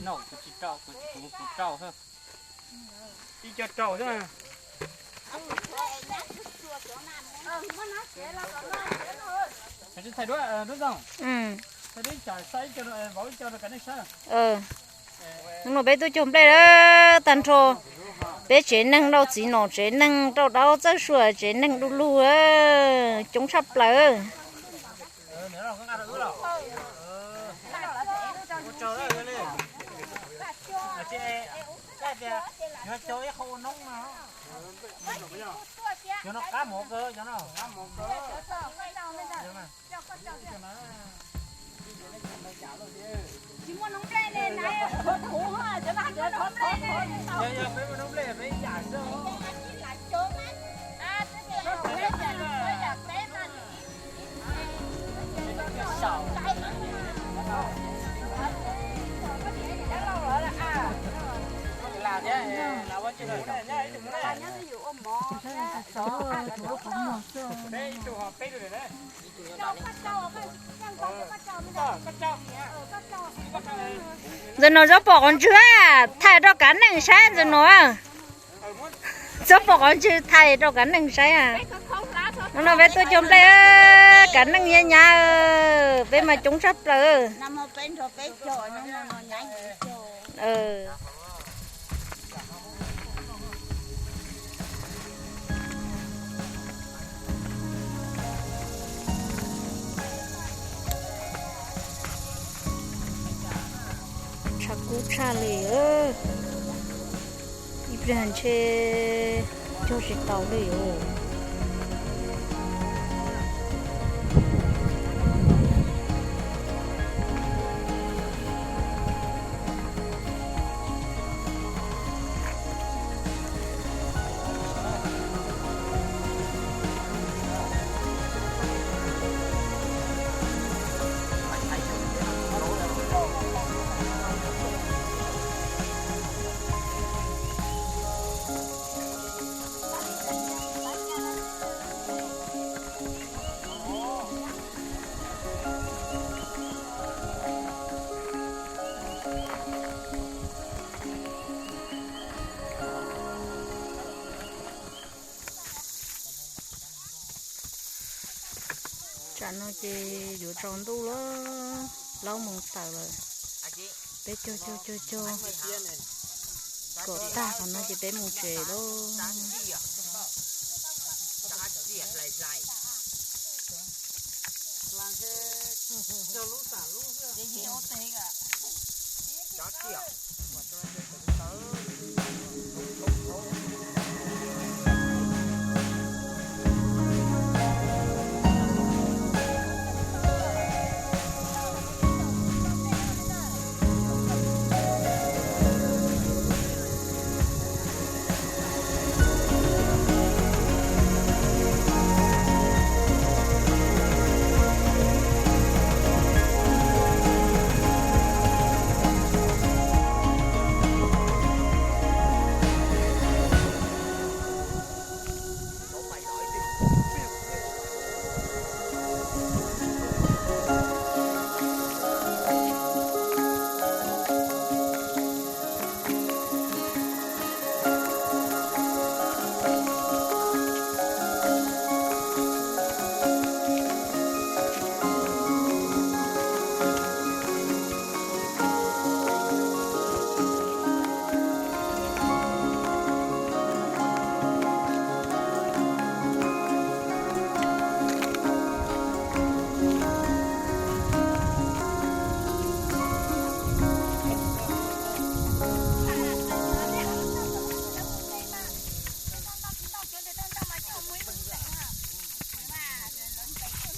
Rau, kuv tsis rau, kuv, kuv, kuv rau xwb. Ib co rau xwb. Tsis thaij duab, duab zoo. Thaij duab, xa ib co, vauv ib co rau kav neej saib. Hnub no peb tuaj cog nplej lawm tag nrho. Peb tsev neeg rau txiv nom, tsev neeg rau dab txawj sua, tsev neeg du lug, coob tshaj plaws. Ntxawm Nom, zaub pom qhov ntswg, thaij rau kav neej saib ntxawm Nom. Zaub pom qhov ntswg thaij rau kav neej saib. Hnub no peb tuaj cog nplej, kav neej nyav nyav, peb mas coob tshaj plaws. Tshav kub tshaj li. Ib pliag ntshe cog tsis tau li os. Tsam no ces yuav tsaus ntuj lawm, plaub moos tawm lawm. Peb cog cog cog cog kom tag qhov no ces peb mus tsev lauj.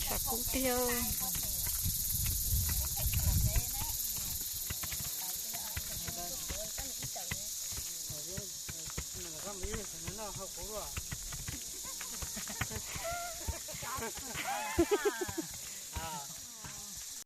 Tshav kub tiag.